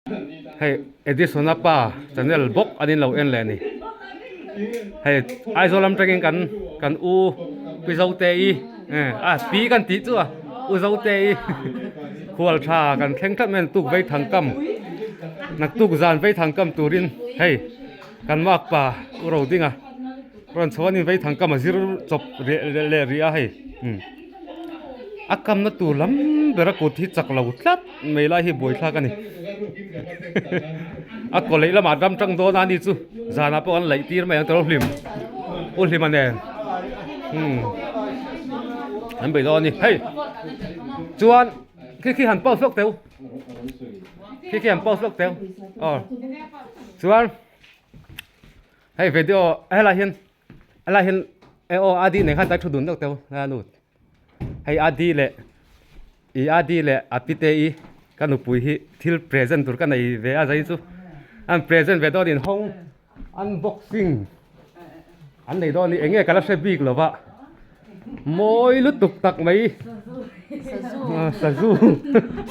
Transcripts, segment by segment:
Hei Edisona pa channel bawk an inlo en leh a ni. Hei Aizawl lam tangin kan kan u Pi Zote-i a pi kan tih chu a U Zote-i khual tha kan thleng tlat mai a ni tuk vei thang kam naktuk zan vei thang kam turin hei kan makpa U Rodinga rawn chho a ni vei thang kam a zir chawp leh rih a hei a kamna tur lam ber a kut hi chak lo tlat mai lai hi buaithlak a ni a kaw leh lamah ram tang dawn a ni chu zanah pawh an laih tir mai ang tawh hlim u hlima nen umm an bei dawn a ni hei chuan khi khi han pause lawk teu khi khi han pause lawk teu aw chuan hei video helai hian helai hian e aw a di nen khan tlai thu dun deuh teu a lut. Hei Adi leh i Adi leh a pite i ka nupui hi thil present tur ka nei ve a zai chu an present ve dawn inhawng unboxing an nei dawn a ni eng nge ka la hre bik lo va mawi lutuk tak mai sazu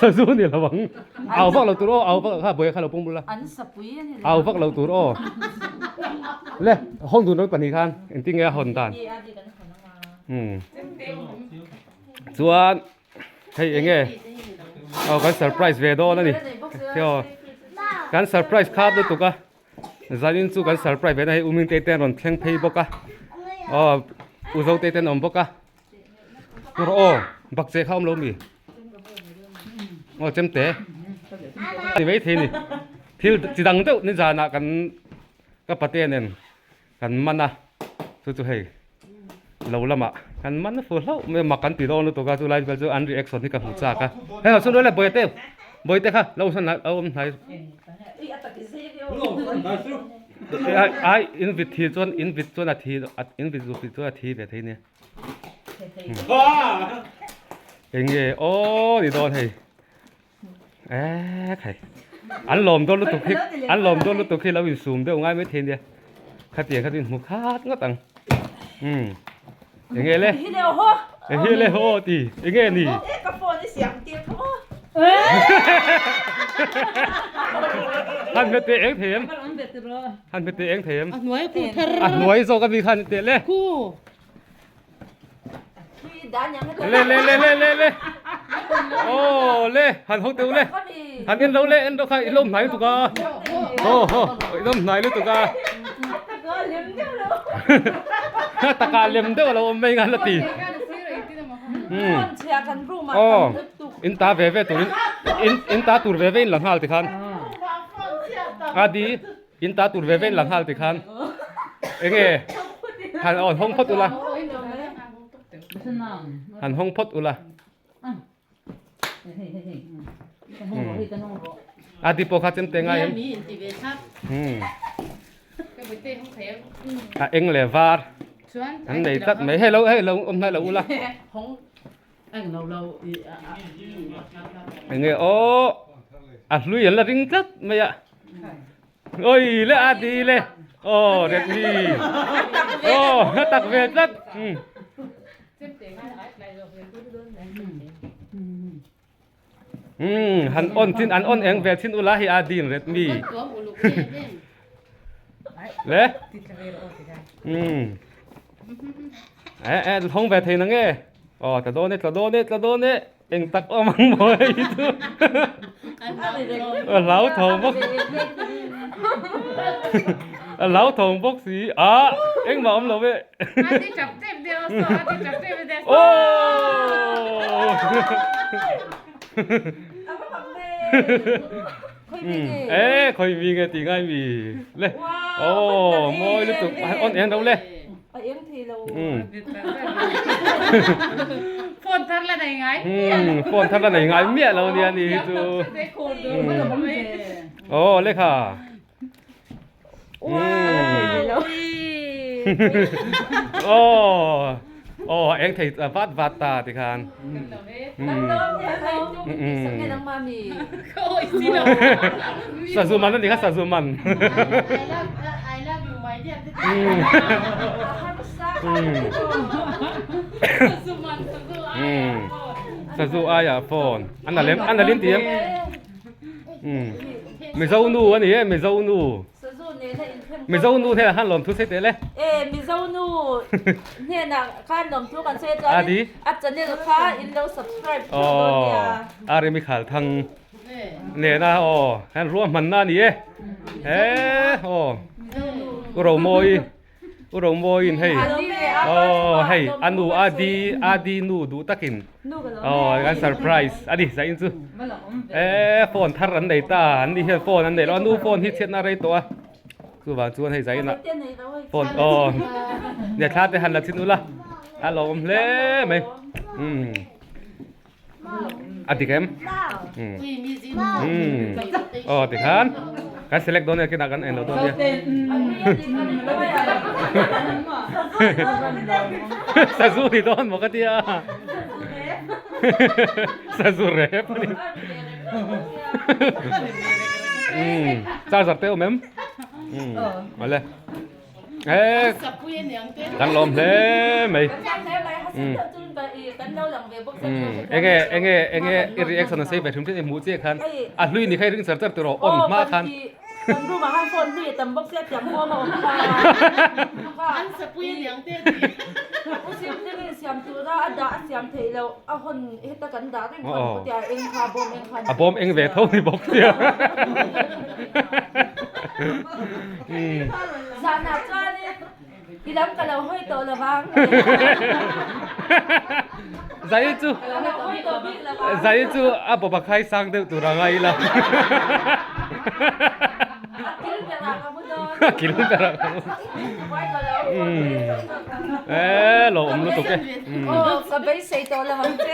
sazu ni lo ang au vak lo tur aw au vak kha buai kha lo pung bula au vak lo tur aw le hawng dun pahnih khan engtin nge a hawn dan. Chuan hei eng nge aw kan surprise ve dawn a ni aw kan surprise khat lutuk a zanin chu kan surprise ve na hei umin te te an rawn thleng phei bawk a aw u zo te te an awm bawk a rawh aw bakcheh kha awm lo mi aw chemte ni maithei ni thil chi dang deuh ni zanah kan ka pate nen Kan man a, chu chu hei lo lamah kan man fu hlauh mai a, mak kan ti dawn lutuk a, chu lai vel chu an reaction hi ka hmu chak a. Hei ho sawn le Bawihte, Bawihte kha lo sawn a awm hnai. Ai in vit thi chuan in vit chuan a thi in vit zu chuan a thi ve thei nia. Eng nge aw ni dawn hei. Eee khai an lawm dawn lutuk hi an lawm dawn lutuk hi lo insum deuh ngai maithei nia khatiang kha chu inhmu khat ngawt ang umm enge le ehe le haw ti enge ni ka phone i siam tir kha maw han hmete eng thei em han hmete eng thei em a hnuai khu thar a hnuai zawk ami khan teh le khu Le le le le le le Oh le han ho teu le han en lo le en lo kha i lom hnai lutuk a ho ho i lom hnai lutuk a taka lem deuh lo awm mai nga la ti oh in ta ve ve turin in in ta tur ve ve in la nghal ti khan adi In ta tur ve ve in la nghal ti khan enge han awn hawng phawt ula han hawng phawt ula a ti pawh kha chem te ngai em a eng leh var an nei tlat mai hei lo hei lo awm hnai lo ula enge aw a hlui an la ring tlat mai a Oi le a ti le aw Redmi aw a tak ve tlat um han on chin an on eng ve chin ula hi a din Redmi le um e e hong ve thei na nge aw tla dawn e tla dawn e tla dawn e Eng tak awm ang maw hei chu a hlauthawng bawk a hlauthawng bawk si a engmah awm lo e e khawi mi nge tih ngai mi le aw mawi lutuk on eng lo le. A eng thei lo. Phone thar la nei ngai. Phone thar la nei ngai miah lo nia ni hi chu. Oh lekha. Oh. Oh eng thei vat vat ta ti khan. Sazu man ani kha sazu man. I love you my dear. Sazu aia phone. An alem an alin ti em. Mizo nu a ni e, Mizo nu. Mizo nu hnenah khan lawmthu sawi teh le. E, Mizo nu hnenah khan lawmthu kan sawi chuan a channel kha in lo subscribe theuh dawn nia. Aw, Aremi Khalthang nena aw, hian ruahmanna a ni e. He aw, U Romawi. U Romawiin hei aw hei a nu a di a di nu duh takin aw kan surprise a ni zain chu e phone thar an nei ta an ni hian phone an nei lo a nu phone hi chhiatna a rei tawh a chuvang chuan hei zain ah phone aw nia thla te han la chin ula a lawm hle mai umm. A dik em? Umm. Aw tikhan kan select dawn nia kinah kan en lo dawn nia. Sazu ni dawn maw ka tia. Sazu rep a ni. Umm charger te awm em? Umm awle. He kan lawm hle mai enge enge enge i reaction an sei ve hrim hrim i hmuh chiah khan a hlui ni kha i ring char char tur aw on hma khan a bawm eng ve tho ni bawk sia. Zanah chuanin i lam ka lo hawi tawh lo vang. Zai chu Zai chu a bawpa khai sang deuh tur a ngai ila. A kil berah ka mu dawn. A kil berah ka mu. E lo awm lutuk e. Aw ka beisei tawh lo ang che.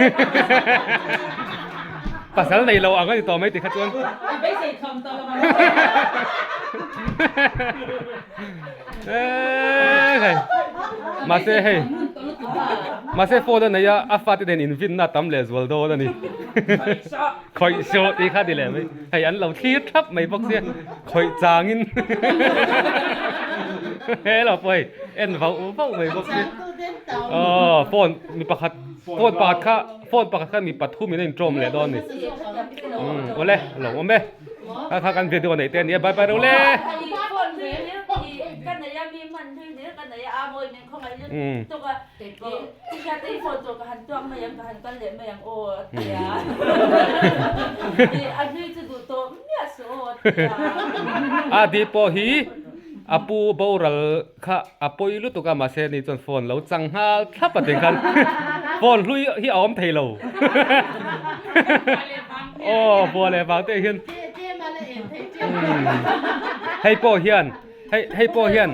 Pasal nei lo ang a ni tawh mai tikha chuan. I beisei thawm tawh lo ang. Eee hei mahse hei mahse phone a nei a a fate nen invinna a tam leh zual dawn a ni khawih sawh tih kha ni leh mai hei an lo thlir thap mai bawk sia khawih changin he lo pawh hei en vauh vauh mai bawk sia aw phone mi pakhat phone pakhat kha phone pakhat kha mi pathum in a inṭawm leh dawn a ni umm awle a lo awm e kha kha kan video neih te a ni a bye bye ro le umm a di pawh hi a pu boral Kha a pawi lutuk a mahse ni chuan phone lo chang nghal thlap a tih khan phone hlui hi a awm thei lo aw bua leh vang te hian hei pawh hian hei hei pawh hian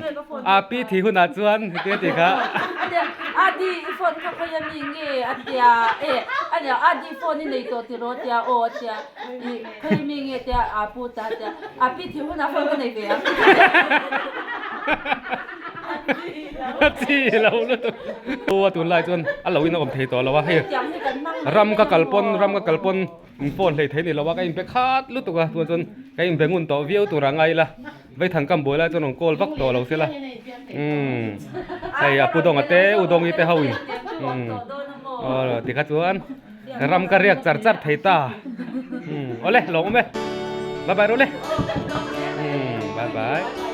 a pi thi hunah chuan heti a tih kha Adi i phone kha khawi ami nge a tia e ania Adi phone i nei tawh tiraw tia aw a tia i khawi mi nge tia a pu ta tia a pi thi hunah phone ka nei ve ang. A chi lo lutuk. Aw tunlai chuan a lo in a awm thei tawh lo a hei ram ka kal pawn ram ka kal pawn in phone hlei thei ni lo a ka inbe khat lutuk a tunah chuan ka inbe ngun tawh viau tur a ngai ila Vaithang kam buai lai chuan rawn call vak tawh lo sela umm hei a pu Dawnga te u Dawngi te ho in umm aw tikha chuan ram ka riak char char thei ta umm awle lawm awm e bye bye rawh le umm bye bye.